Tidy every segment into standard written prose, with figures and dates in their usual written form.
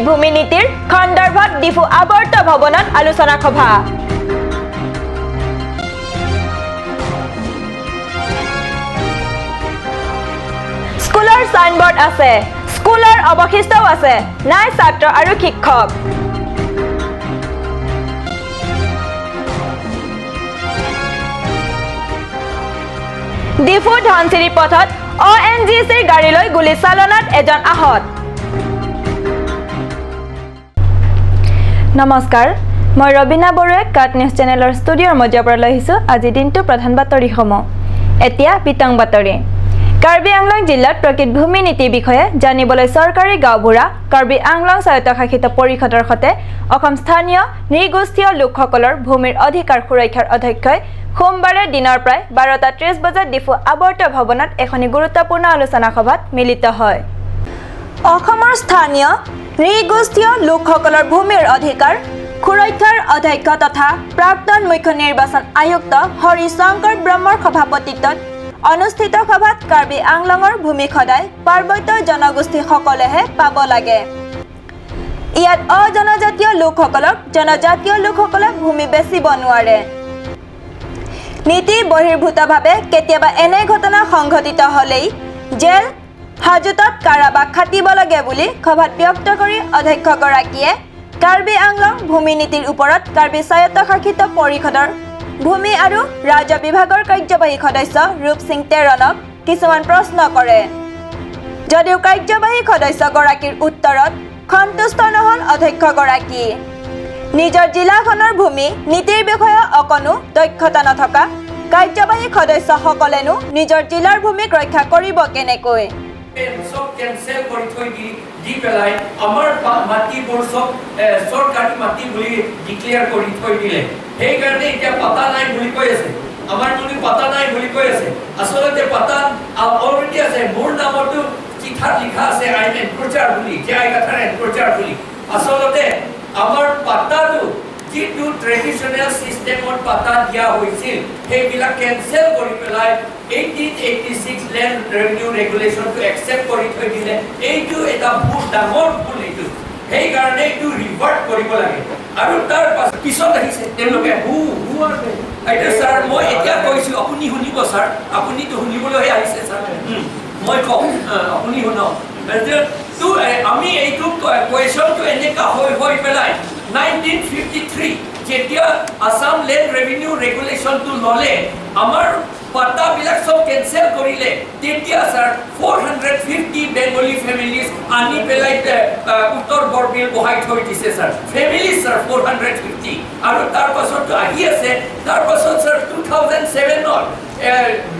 ভূমি নীতিৰ সন্দৰ্ভত ডিফু আৱৰ্ত ভৱনত আলোচনা সভা। স্কুলৰ চাইনবোৰ্ড আছে, স্কুলৰ অৱশিষ্টও আছে, নাই ছাত্ৰ আৰু শিক্ষক। ডিফু ধনশিৰি পথত অএনজিচিৰ গাড়ীলৈ গুলীচালনাত এজন আহত। নমস্কাৰ, মই ৰবীনা বৰুৱাই কাট নিউজ চেনেলৰ ষ্টুডিঅ'ৰ মজিয়াৰ পৰা লৈ আহিছোঁ আজি দিনটোৰ প্ৰধান বাতৰিসমূহ। এতিয়া বিতং বাতৰি। কাৰ্বি আংলং জিলাত প্ৰকৃত ভূমি নীতিৰ বিষয়ে জানিবলৈ চৰকাৰী গাঁওবুঢ়া, কাৰ্বি আংলং স্বায়ত্তশাসিত পৰিষদৰ সৈতে অসম স্থানীয় নৃগোষ্ঠীয় লোকসকলৰ ভূমিৰ অধিকাৰ সুৰক্ষাৰ অধ্যক্ষই সোমবাৰে দিনৰ প্ৰায় 12:30 বজাত ডিফু আৱৰ্ত ভৱনত এখনি গুৰুত্বপূৰ্ণ আলোচনা সভাত মিলিত হয়। অসমৰ স্থানীয় নৃগোষ্ঠীয় লোকসকলৰ ভূমিৰ অধিকাৰ সুৰক্ষাৰ অধ্যক্ষ তথা প্ৰাক্তন মুখ্য নিৰ্বাচন আয়ুক্ত হৰিশংকৰ ব্ৰহ্মৰ সভাপতিত্বত অনুষ্ঠিত সভাত কাৰ্বি আংলঙৰ ভূমি সদায় পাৰ্বত্য জনগোষ্ঠীসকলেহে পাব লাগে, ইয়াত অজনজাতীয় লোকসকলক জনজাতীয় লোকসকলে ভূমি বেচিব নোৱাৰে। নীতি বহিৰ্ভূতভাৱে কেতিয়াবা এনে ঘটনা সংঘটিত হ'লেই জেল হাজোতত কাৰাবাস খাটিব লাগে বুলি সভাত ব্যক্ত কৰি অধ্যক্ষগৰাকীয়ে কাৰ্বি আংলং ভূমি নীতিৰ ওপৰত কাৰ্বি স্বায়ত্তশাসিত পৰিষদৰ ভূমি আৰু ৰাজহ বিভাগৰ কাৰ্যবাহী সদস্য ৰূপ সিং টেৰণক কিছুমান প্ৰশ্ন কৰে যদিও কাৰ্যবাহী সদস্যগৰাকীৰ উত্তৰত সন্তুষ্ট নহ'ল অধ্যক্ষগৰাকী। নিজৰ জিলাখনৰ ভূমি নীতিৰ বিষয়ে অকণো দক্ষতা নথকা কাৰ্যবাহী সদস্যসকলেনো নিজৰ জিলাৰ ভূমিক ৰক্ষা কৰিব কেনেকৈ? চব কেনচেল কৰি থৈ দি পেলাই আমাৰ মাটিবোৰ চব চৰকাৰী মাটি বুলি ডিক্লেয়াৰ কৰি থৈ দিলে। সেইকাৰণে এতিয়া পাতা নাই বুলি কৈ আছে, আমাৰ বুলি পাতা নাই বুলি কৈ আছে। আচলতে পাতা অলৰেডি আছে। মোৰ নামতো চিঠাত লিখা আছে I am এনক্ৰচাৰ বুলি, জে আই গাথাৰ এনক্ৰচাৰ বুলি। আচলতে আমাৰ পাতাটো যিটো ট্ৰেডিশ্যনেল চিষ্টেমত পাতা দিয়া হৈছিল সেইবিলাক কেনচেল কৰি পেলাই 1886 লেণ্ড ৰেভিনিউ ৰেগুলেশ্যনটো একচেপ্ট কৰি থৈ দিলে। এইটো এটা বহুত ডাঙৰ ভুল, এইটো সেইকাৰণে এইটো ৰিভাৰ্ট কৰিব লাগে। আৰু তাৰ পিছত আহিছে তেওঁলোকে এইটো ছাৰ মই এতিয়া কৈছোঁ, আপুনি শুনিব ছাৰ, আপুনিতো শুনিবলৈহে আহিছে ছাৰ, মই কওঁ আপুনি শুনক। আমি এইটো কুৱেশ্যনটো এনেকুৱা হৈ পেলাই 1953 যেতিয়া আছাম লেণ্ড ৰেভিনিউ ৰেগুলেশ্যনটো ল'লে, আমাৰ পাতাবিলাক চব কেনচেল কৰিলে, তেতিয়া ছাৰ 450 বেংগলী ফেমিলিজ আনি পেলাই উত্তৰ বৰবিল বহাই থৈ দিছে ছাৰ, ফেমিলিজ ছাৰ 450। আৰু তাৰপাছতো আহি আছে। তাৰপাছত ছাৰ 2007ত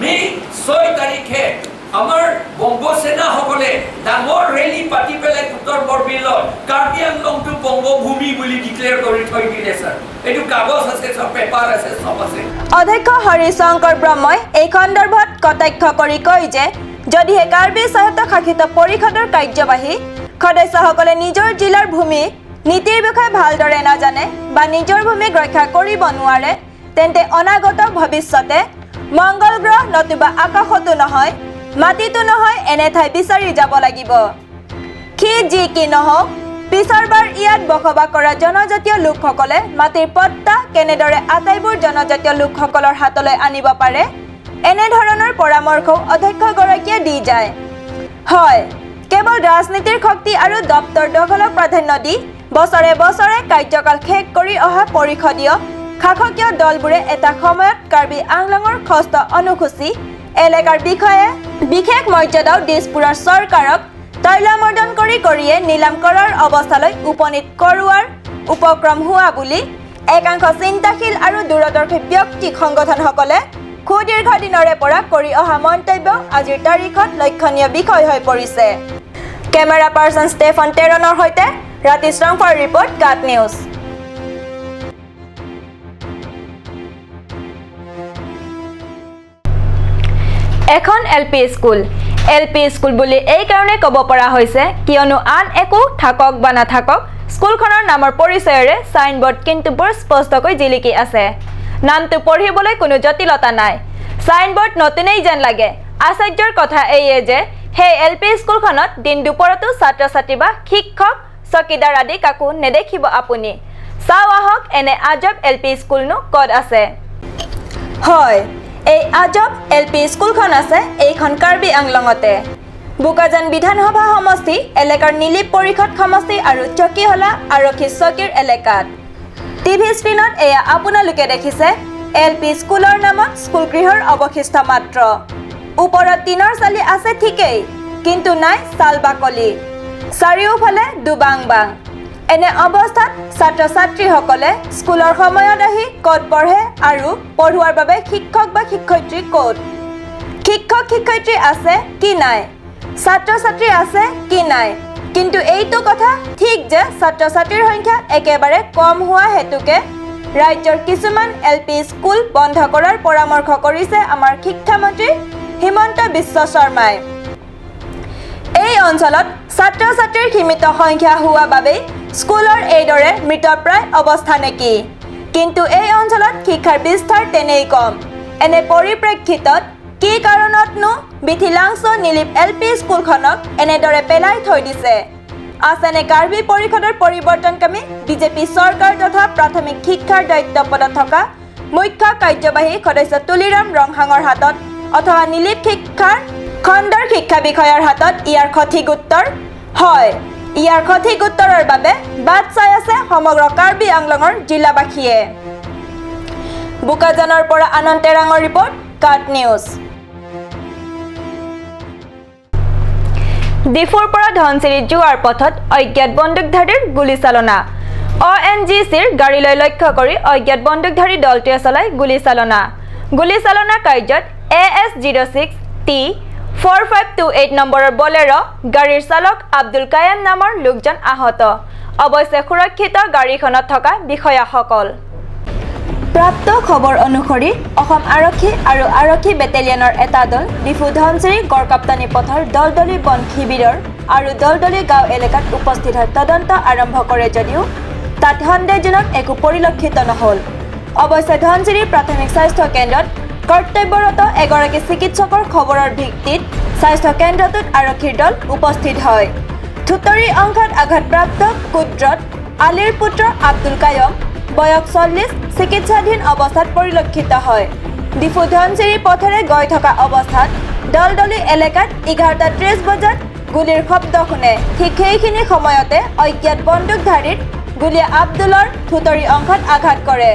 মে' 6 তাৰিখে আমাৰ বংগসেনাসকলে ডাঙৰ ৰেলী পাতি পেলাই উত্তৰ বৰবিলত কাৰ্বি আংলংটো বংগভূমি বুলি ডিক্লেয়াৰ কৰি থৈ দিলে ছাৰ। এইটো কাগজ আছে, চব পেপাৰ আছে, চব আছে। অধ্যক্ষ হৰিশংকৰ ব্ৰহ্মই এই সন্দৰ্ভত কটাক্ষ কৰি কয় যে যদিহে কাৰ্বি স্বায়ত্তশাসিত পৰিষদৰ কাৰ্যবাহী সদস্যসকলে নিজৰ জিলাৰ ভূমি নীতিৰ বিষয়ে ভালদৰে নাজানে বা নিজৰ ভূমিক ৰক্ষা কৰিব নোৱাৰে, তেন্তে অনাগত ভৱিষ্যতে মংগল গ্ৰহ নতুবা আকাশতো নহয় মাটিতো নহয় এনে ঠাই বিচাৰি যাব লাগিব। সি যি কি নহওক, পিছৰবাৰ ইয়াত বসবাস কৰা জনজাতীয় লোকসকলে মাটিৰ পট্টা কেনেদৰে আটাইবোৰ জনজাতীয় লোকসকলৰ হাতলৈ আনিব পাৰে এনেধৰণৰ পৰামৰ্শও অধ্যক্ষগৰাকীয়ে দি যায়। হয়, কেৱল ৰাজনীতিৰ শক্তি আৰু দপ্তৰ দখলক প্ৰাধান্য দি বছৰে বছৰে কাৰ্যকাল শেষ কৰি অহা পৰিষদীয় শাসকীয় দলবোৰে এটা সময়ত কাৰ্বি আংলঙৰ ষষ্ঠ অনুসূচী এলেকাৰ বিষয়ে বিশেষ মৰ্যাদাও দিছপুৰৰ চৰকাৰক তৈলমৰ্দন কৰি কৰিয়ে নিলাম কৰাৰ অৱস্থালৈ উপনীত কৰোৱাৰ উপক্ৰম হোৱা বুলি একাংশ চিন্তাশীল আৰু দূৰদৰ্শী ব্যক্তি সংগঠনসকলে সুদীৰ্ঘ দিনৰে পৰা কৰি অহা মন্তব্য আজিৰ তাৰিখত লক্ষণীয় বিষয় হৈ পৰিছে। কেমেৰা পাৰ্চন ষ্টেফন টেৰণৰ সৈতে ৰাতি শ্ৰংফৰ ৰিপৰ্ট, কাট নিউজ। এখন L P school, L P school বুলি এইকাৰণে ক'ব পৰা হৈছে কিয়নো আন একো থাকক বা নাথাকক স্কুলখনৰ নামৰ পৰিচয়েৰে চাইনবোৰ্ড কিন্তু বৰ স্পষ্টকৈ জিলিকি আছে। নামটো পঢ়িবলৈ কোনো জটিলতা নাই, চাইনবোৰ্ড নতুনেই যেন লাগে। আশ্চৰ্যৰ কথা এইয়ে যে সেই এল পি স্কুলখনত দিন দুপৰতো ছাত্ৰ ছাত্ৰী বা শিক্ষক চকীদাৰ আদি কাকো নেদেখিব আপুনি। চাওঁ আহক, এনে আজব এল পি স্কুলনো ক'ত আছে? হয়, এই আজব এল পি স্কুলখন আছে এইখন কাৰ্বি আংলঙতে, বোকাজান বিধানসভা সমষ্টি এলেকাৰ নীলিপ পৰিষদ সমষ্টি আৰু চকীহলা আৰক্ষী চকীৰ এলেকাত। টিভি স্ক্ৰীণত এয়া আপোনালোকে দেখিছে এল পি স্কুলৰ নামত স্কুল গৃহৰ অৱশিষ্ট মাত্ৰ। ওপৰত টিনৰ চালি আছে ঠিকেই, কিন্তু নাই চাল বাকলি, চাৰিওফালে দুবাং বাং। এনে অৱস্থাত ছাত্ৰ ছাত্ৰীসকলে স্কুলৰ সময়ত আহি ক'ত পঢ়ে আৰু পঢ়োৱাৰ বাবে শিক্ষক বা শিক্ষয়িত্ৰী ক'ত? শিক্ষক শিক্ষয়িত্ৰী আছে কি নাই? ছাত্ৰ ছাত্ৰী আছে কি নাই? কিন্তু এইটো কথা ঠিক যে ছাত্ৰ ছাত্ৰীৰ সংখ্যা একেবাৰে কম হোৱা হেতুকে ৰাজ্যৰ কিছুমান এল পি স্কুল বন্ধ কৰাৰ পৰামৰ্শ কৰিছে আমাৰ শিক্ষামন্ত্ৰী হিমন্ত বিশ্ব শৰ্মাই। এই অঞ্চলত ছাত্ৰ ছাত্ৰীৰ সীমিত সংখ্যা হোৱা বাবেই স্কুলৰ এইদৰে মৃতপ্ৰায় অৱস্থা নেকি? কিন্তু এই অঞ্চলত শিক্ষাৰ বিস্তাৰ তেনেই কম। এনে পৰিপ্ৰেক্ষিতত কি কাৰণতনো বিথিলাংছ নীলিপ এল পি স্কুলখনক এনেদৰে পেলাই থৈ দিছে? আছেনে কাৰ্বি পৰিষদৰ পৰিৱৰ্তনকামী বিজেপি চৰকাৰ তথা প্ৰাথমিক শিক্ষাৰ দায়িত্ব পদত থকা মুখ্য কাৰ্যবাহী সদস্য তুলিৰাম ৰংহাঙৰ হাতত অথবা নীলিপ শিক্ষাৰ খণ্ডৰ শিক্ষা বিষয়াৰ হাতত ইয়াৰ সঠিক উত্তৰ? হয়, ইয়াৰ সঠিক উত্তৰৰ বাবে বাট চাই আছে সমগ্ৰ কাৰ্বি আংলঙৰ জিলাবাসীয়ে। বোকাজানৰ পৰা আনন্দ তেৰাঙৰ ৰিপৰ্ট, কাট নিউজ। ডিফুৰ পৰা ধনশিৰি যোৱাৰ পথত অজ্ঞাত বন্দুকধাৰীৰ গুলীচালনা। অ' এন জি চিৰ গাড়ীলৈ লক্ষ্য কৰি অজ্ঞাত বন্দুকধাৰী দলটোৱে চলায় গুলীচালনা। গুলীচালনা কাৰ্যত AS 06 T 4528 নম্বৰৰ বলেৰ গাড়ীৰ চালক আব্দুল কায়েম নামৰ লোকজন আহত। অৱশ্যে সুৰক্ষিত গাড়ীখনত থকা বিষয়াসকল। প্ৰাপ্ত খবৰ অনুসৰি অসম আৰক্ষী আৰু আৰক্ষী বেটেলিয়নৰ এটা দল ডিফু ধনশিৰি গড়কাপ্তানি পথৰ দলদলি বন শিবিৰৰ আৰু দলদলি গাঁও এলেকাত উপস্থিত হৈ তদন্ত আৰম্ভ কৰে যদিও তাত সন্দেহজনক একো পৰিলক্ষিত নহ'ল। অৱশ্যে ধনশিৰি প্ৰাথমিক স্বাস্থ্য কেন্দ্ৰত কৰ্তব্যৰত এগৰাকী চিকিৎসকৰ খবৰৰ ভিত্তিত স্বাস্থ্য কেন্দ্ৰটোত আৰক্ষীৰ দল উপস্থিত হয়। থুতৰি অংশত আঘাতপ্ৰাপ্ত কুদ্ৰত আলীৰ পুত্ৰ আব্দুল কায়ম, বয়স 40, চিকিৎসাধীন অৱস্থাত পৰিলক্ষিত হয়। ডিফু ধনশিৰি পথেৰে গৈ থকা অৱস্থাত দলদলি এলেকাত 11:30 বজাত গুলীৰ শব্দ শুনে। ঠিক সেইখিনি সময়তে অজ্ঞাত বন্দুকধাৰীৰ গুলীয়ে আব্দুলৰ থুতৰি অংশত আঘাত কৰে।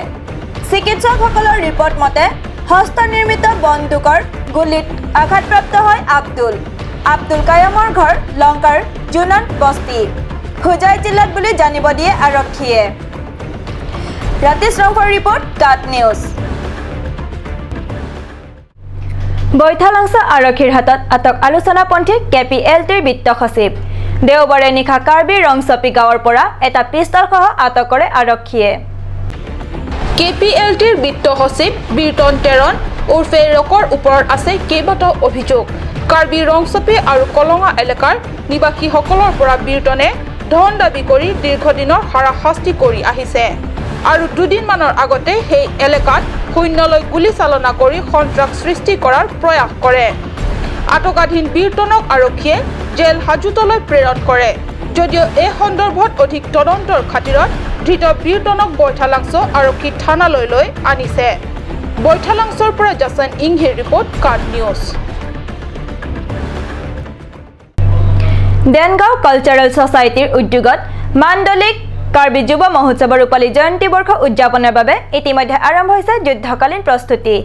চিকিৎসকসকলৰ ৰিপৰ্ট মতে হস্তনিৰ্মিত বন্দুকৰ গুলীত আঘাতপ্ৰাপ্ত হয় আব্দুল। আব্দুল কায়মৰ ঘৰ লংকাৰ জোনান বস্তি, হোজাই জিলাত বুলি জানিব দিয়ে আৰক্ষীয়ে। ৰাতিশ ৰংফৰ ৰিপৰ্ট, কাট নিউজ। বৈঠালাংছ আৰক্ষীৰ হাতত আটক আলোচনাপন্থী কে পি এল টিৰ বিত্ত সচিব। দেওবাৰে নিশা কাৰ্বি ৰংচপি গাঁৱৰ পৰা এটা পিষ্টলসহ আটক কৰে আৰক্ষীয়ে। কে পি এল টিৰ বিত্ত সচিব বীৰতন টেৰন ওৰফে ৰকৰ ওপৰত আছে কেইবাটাও অভিযোগ। কাৰ্বি ৰংচপি আৰু কলঙা এলেকাৰ নিবাসীসকলৰ পৰা বীৰতনে ধন দাবী কৰি দীৰ্ঘদিনৰ হাৰাশাস্তি কৰি আহিছে আৰু দুদিনমানৰ আগতে সেই এলেকাত শূন্যলৈ গুলীচালনা কৰি সন্ত্ৰাস সৃষ্টি কৰাৰ প্ৰয়াস কৰে। আটকাধীন বীৰতনক আৰক্ষীয়ে জেল হাজোতলৈ প্ৰেৰণ কৰে যদিও এই সন্দৰ্ভত অধিক তদন্তৰ খাতিৰত ধৃত বীৰতনক বৈঠালাংছ আৰক্ষী থানালৈ লৈ আনিছে। বৈঠালাংছৰ পৰা জাছন ইংহিৰ ৰিপৰ্ট, কাট নিউজ। দেনগাঁও কালচাৰেল ছ'চাইটিৰ উদ্যোগত মাণ্ডলিক কাৰ্বি যুৱ মহোৎসৱৰ ৰূপালী জয়ন্তী বৰ্ষ উদযাপনৰ বাবে ইতিমধ্যে আৰম্ভ হৈছে যুদ্ধকালীন প্ৰস্তুতি।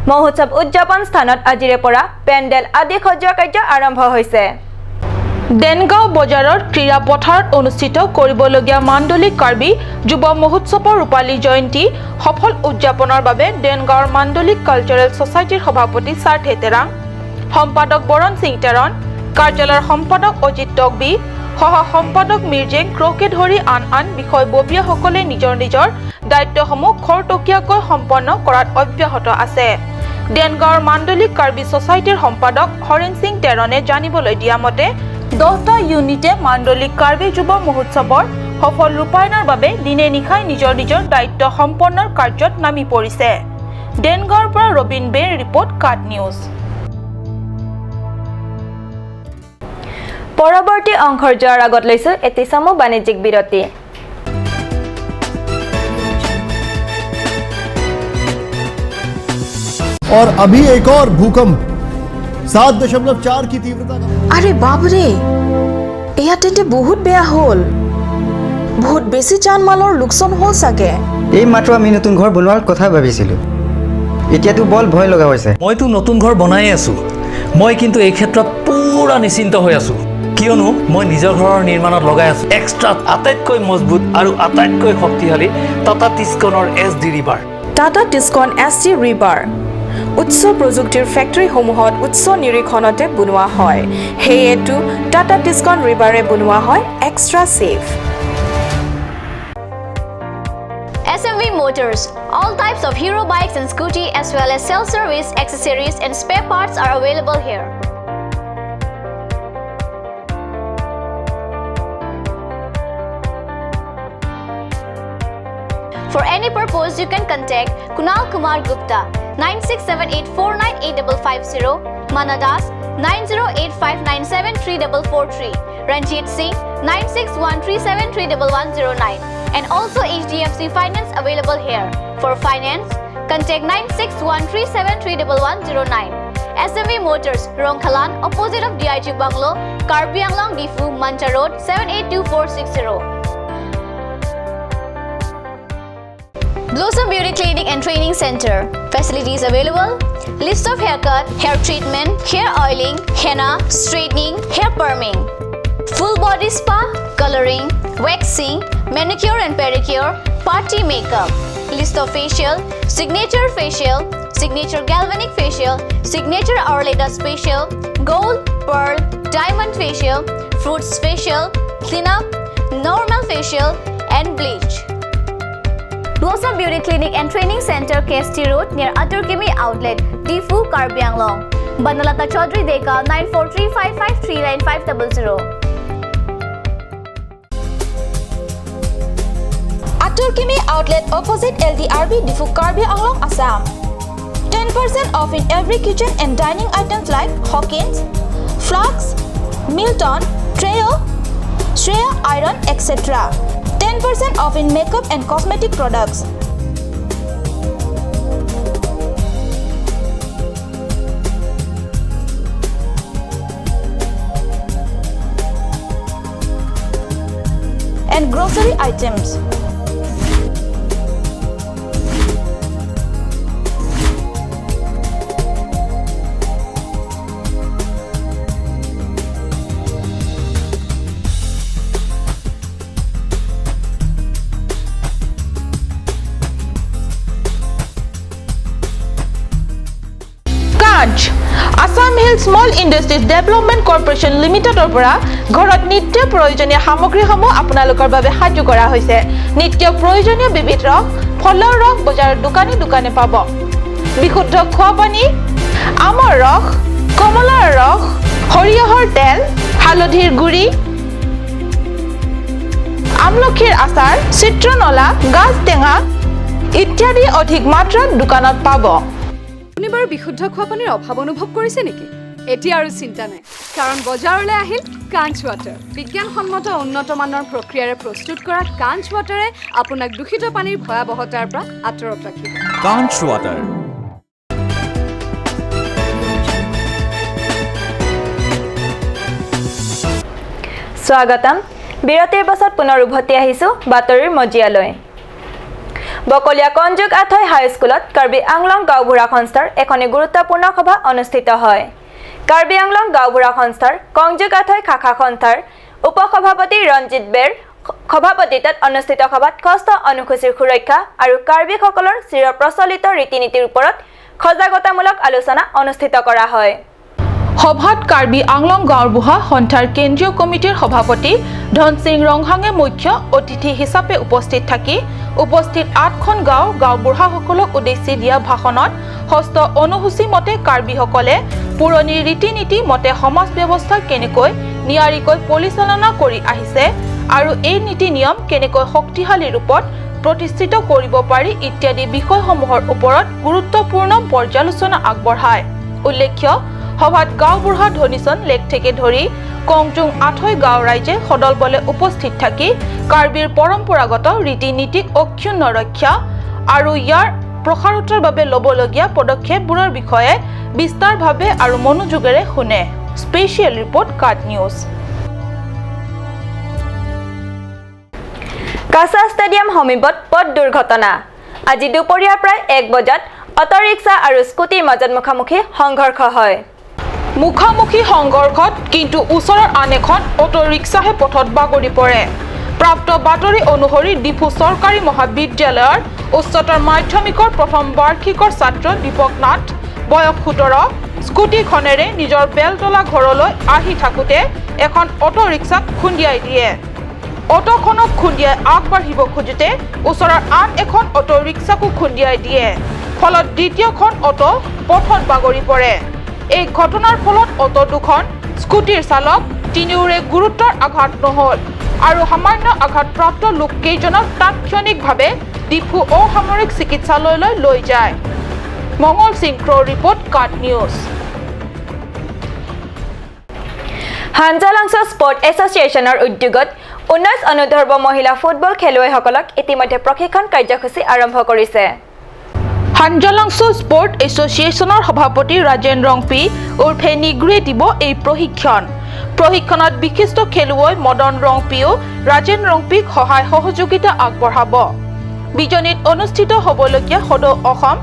মহোৎসৱ উদযাপন স্থানত আজিৰে পৰা পেণ্ডেল আদি সজোৱা কাৰ্য আৰম্ভ হৈছে। দেনগাঁও বজাৰৰ ক্ৰীড়া পথাৰত অনুষ্ঠিত কৰিবলগীয়া মাণ্ডলিক কাৰ্বি যুৱ মহোৎসৱৰ ৰূপালী জয়ন্তী সফল উদযাপনৰ বাবে দেনগাঁৱৰ মাণ্ডলিক কালচাৰেল ছ'চাইটিৰ সভাপতি সাৰ্থে তেৰাং, সম্পাদক বৰণ সিং টেৰন, কাৰ্যালয়ৰ সম্পাদক অজিত টকবি, সহ সম্পাদক মিৰ্জেং ক্ৰকে ধৰি আন আন বিষয়ববীয়াসকলে নিজৰ নিজৰ দায়িত্বসমূহ খৰতকীয়াকৈ সম্পন্ন কৰাত অব্যাহত আছে। দেনগাঁৱৰ মাণ্ডলিক কাৰ্বি ছ'চাইটিৰ সম্পাদক হৰেণ সিং টেৰণে জানিবলৈ দিয়া মতে 10টা ইউনিটে মাণ্ডলিক কাৰ্বি যুৱ মহোৎসৱৰ সফল ৰূপায়ণৰ বাবে দিনে নিশাই নিজৰ নিজৰ দায়িত্ব সম্পন্নৰ কাৰ্যত নামি পৰিছে। দেনগাঁৱৰ পৰা ৰবীন বেৰ ৰিপৰ্ট, কাট নিউজ। পৰৱৰ্তী অংশৰ যোৱাৰ আগত লৈছোঁ এটি চমু বাণিজ্যিক বিৰতি। और अभी एक और भूकंप 7.4 की तीव्रता का। আৰে বাপৰে, এয়া তেন্তে বহুত বেয়া হ'ল। বহুত বেছি জান মালৰ লোকচান হ'ল চাগে। এই মাত্ৰ আমি নতুন ঘৰ বনোৱাৰ কথা ভাবিছিলোঁ, এতিয়াতো বৰ ভয় লগা হৈছে। মইতো নতুন ঘৰ বনাই আছোঁ। মই কিন্তু এই ক্ষেত্ৰত পূৰা নিশ্চিন্ত হৈ আছোঁ, কিয়নো মই নিজৰ ঘৰৰ নিৰ্মাণত লগাই আছোঁ এক্সট্ৰা আটাইতকৈ মজবুত আৰু আটাইতকৈ শক্তিশালী টাটা টিস্কনৰ S D rebar. Tata Tiscon S D rebar উচ্চ প্ৰযুক্তিৰ ফেক্টৰীসমূহত উচ্চ নিৰীক্ষণতে বনোৱা হয়। সেয়েতো টাটা টিস্কন ৰিবাৰে বনোৱা হয় extra safe. SMV Motors. All types of Hero bikes and scooty, as well as self-service accessories and spare parts, are available here. For any purpose, you can contact Kunal Kumar Gupta 9678498550, Mana Das 9085973443, Ranjit Singh 9613731109, and also HDFC Finance available here. For finance, contact 9613731109. SMV Motors, Rongkhalan, opposite of DIG Bungalow, Karbi Anglong, Diphu, Mancha Road, 782460. Blossom Beauty Clinic and Training Center. Facilities available: list of haircut, hair treatment, hair oiling, henna, straightening, hair perming, full body spa, coloring, waxing, manicure and pedicure, party makeup. List of facial: signature facial, signature galvanic facial, signature Arleta facial, gold, pearl, diamond facial, fruits facial, clean up, normal facial and bleach. Blossom Beauty Clinic and Training Center, KST Road, near Aturkimi Outlet, Diphu, Karbi Anglong. Banalata Chaudhary Deka 9435539500. Aturkimi Outlet, opposite LDRB, Diphu, Karbi Anglong, Assam. 10% off in every kitchen and dining items like Hawkins, Flux, Milton, Treo, Shreya Iron, etc. 10% off in makeup and cosmetic products. And grocery items. কাজ Assam hill small industries development corporation লিমিটেডৰ পৰা ঘৰত নিত্য প্ৰয়োজনীয় সামগ্ৰীসমূহ আপোনালোকৰ বাবে সাজু কৰা হৈছে। নিত্য প্ৰয়োজনীয় বিবিধ ৰস, ফলৰ ৰস বজাৰৰ দোকানে দোকানে পাব। বিশুদ্ধ খোৱা পানী, আমৰ ৰস, কমলাৰ ৰস, সৰিয়হৰ তেল, হালধিৰ গুড়ি, আমলখিৰ আচাৰ, চিত্ৰনলা, গাজ টেঙা ইত্যাদি অধিক মাত্ৰাত দোকানত পাব। আপুনি বাৰু বিশুদ্ধ খোৱা পানীৰ অভাৱ অনুভৱ কৰিছে নেকি? এতিয়া আৰু চিন্তা নাই, কাৰণ বজাৰলৈ আহিল কাঞ্চ ৱাটাৰ। বিজ্ঞানসন্মত উন্নত মানৰ প্ৰক্ৰিয়াৰে প্ৰস্তুত কৰা কাঞ্চ ৱাটাৰে আপোনাক দূষিত পানীৰ ভয়াৱহতাৰ পৰা আঁতৰত ৰাখিব। Conch Water. স্বাগতম। বিৰতিৰ পাছত পুনৰ উভতি আহিছোঁ বাতৰিৰ মজিয়ালৈ। বকলীয়া কনজুক আথৈ হাইস্কুলত কাৰ্বি আংলং গাঁওবুঢ়া সংস্থাৰ এখনি গুৰুত্বপূৰ্ণ সভা অনুষ্ঠিত হয়। কাৰ্বি আংলং গাঁওবুঢ়া সংস্থাৰ কংজুক আথৈ শাখা সন্থাৰ উপসভাপতি ৰঞ্জিত বেৰ সভাপতিত্বত অনুষ্ঠিত সভাত ষষ্ঠ অনুসূচীৰ সুৰক্ষা আৰু কাৰ্বিসকলৰ চিৰ প্ৰচলিত ৰীতি নীতিৰ ওপৰত সজাগতামূলক আলোচনা অনুষ্ঠিত কৰা হয়। সভাত কাৰ্বি আংলং গাঁওবুঢ়া সন্থাৰ কেন্দ্ৰীয় কমিটিৰ সভাপতি ধনসিং ৰংহাঙে মুখ্য অতিথি হিচাপে উপস্থিত থাকি উপস্থিত আঠখন গাঁও গাঁওবুঢ়াসকলক উদ্দেশ্যি দিয়া ভাষণত ষষ্ঠ অনুসূচী মতে কাৰ্বিসকলে পুৰণি ৰীতি নীতি মতে সমাজ ব্যৱস্থা কেনেকৈ নিয়াৰিকৈ পৰিচালনা কৰি আহিছে আৰু এই নীতি নিয়ম কেনেকৈ শক্তিশালী ৰূপত প্ৰতিষ্ঠিত কৰিব পাৰি ইত্যাদি বিষয়সমূহৰ ওপৰত গুৰুত্বপূৰ্ণ পৰ্যালোচনা আগবঢ়ায়। উল্লেখ্য, সভাত গাঁওবুঢ়া ধনীচন লেখথেকে ধৰি কংজুং আঠৈ গাঁও ৰাইজে সদলবলে উপস্থিত থাকি কাৰ্বিৰ পৰম্পৰাগত ৰীতি নীতিক অক্ষুণ্ণ ৰক্ষা আৰু ইয়াৰ প্ৰসাৰতাৰ বাবে ল'বলগীয়া পদক্ষেপবোৰৰ বিষয়ে বিস্তাৰভাৱে আৰু মনোযোগেৰে শুনে। স্পেচিয়েল ৰিপৰ্ট, কাট নিউজ। কাছা ষ্টেডিয়াম সমীপত পথ দুৰ্ঘটনা। আজি দুপৰীয়া প্ৰায় 1 বজাত অট'ৰিক্সা আৰু স্কুটিৰ মাজত মুখামুখি সংঘৰ্ষ হয়। মুখামুখি সংঘৰ্ষত কিন্তু ওচৰৰ আন এখন অট'ৰিক্সাহে পথত বাগৰি পৰে। প্ৰাপ্ত বাতৰি অনুসৰি ডিফু চৰকাৰী মহাবিদ্যালয়ৰ উচ্চতৰ মাধ্যমিকৰ প্ৰথম বাৰ্ষিকৰ ছাত্ৰ দীপক নাথ, বয়স 17, স্কুটিখনেৰে নিজৰ বেলতলা ঘৰলৈ আহি থাকোঁতে এখন অট'ৰিক্সাক খুন্দিয়াই দিয়ে। অট'খনক খুন্দিয়াই আগবাঢ়িব খোজোতে ওচৰৰ আন এখন অট'ৰিক্সাকো খুন্দিয়াই দিয়ে। ফলত দ্বিতীয়খন অট' পথত বাগৰি পৰে। এই ঘটনাৰ ফলত অট' দুখন, স্কুটিৰ চালক তিনিওৰে গুৰুতৰ আঘাত নহ'ল আৰু সামান্য আঘাতপ্ৰাপ্ত লোককেইজনক তাৎক্ষণিকভাৱে ডিফু অসামৰিক চিকিৎসালয়লৈ লৈ যায়। মঙল সিং ক্ৰ' ৰিপৰ্ট, কাট নিউজ। হাঞ্জালাংছ স্পৰ্ট এছ'চিয়েশ্যনৰ উদ্যোগত 19 অনুৰ্ধ মহিলা ফুটবল খেলুৱৈসকলক ইতিমধ্যে প্ৰশিক্ষণ কাৰ্যসূচী আৰম্ভ কৰিছে। হাঞ্জালাংছ স্পৰ্ট এছ'চিয়েশ্যনৰ সভাপতি ৰাজেন ৰংপি ওৰফে নিগ্ৰুৱে দিব এই প্ৰশিক্ষণ। প্ৰশিক্ষণত বিশিষ্ট খেলুৱৈ মদন ৰংপিও ৰাজেন ৰংপিক সহায় সহযোগিতা আগবঢ়াব। বিজনীত অনুষ্ঠিত হ'বলগীয়া সদৌ অসম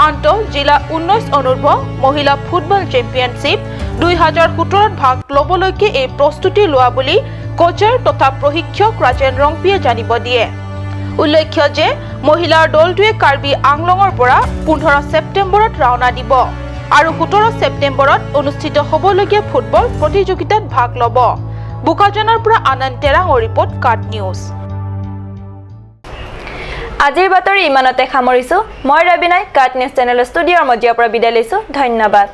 আন্তঃ জিলা 19 অনুৰ্ধ মহিলা ফুটবল চেম্পিয়নশ্বিপ 2017ত ভাগ ল'বলৈকে এই প্ৰস্তুতি লোৱা বুলি কোচাৰ তথা প্ৰশিক্ষক ৰাজেন ৰংপিয়ে জানিব দিয়ে। উল্লেখ্য যে মহিলাৰ দলটোৱে কাৰ্বি আংলঙৰ পৰা 15 ছেপ্টেম্বৰত ৰাওনা দিব আৰু 17 ছেপ্টেম্বৰত অনুষ্ঠিত হ'বলগীয়া ফুটবল প্ৰতিযোগিতাত ভাগ ল'ব। বোকাজানৰ পৰা আনন্দ তেৰাঙৰ ৰিপৰ্ট, কাট নিউজ। আজিৰ বাতৰি ইমানতে সামৰিছোঁ। মই ৰবিনাই কাট নিউজ চেনেলৰ ষ্টুডিঅ'ৰ মজিয়াৰ পৰা বিদায় লৈছোঁ। ধন্যবাদ।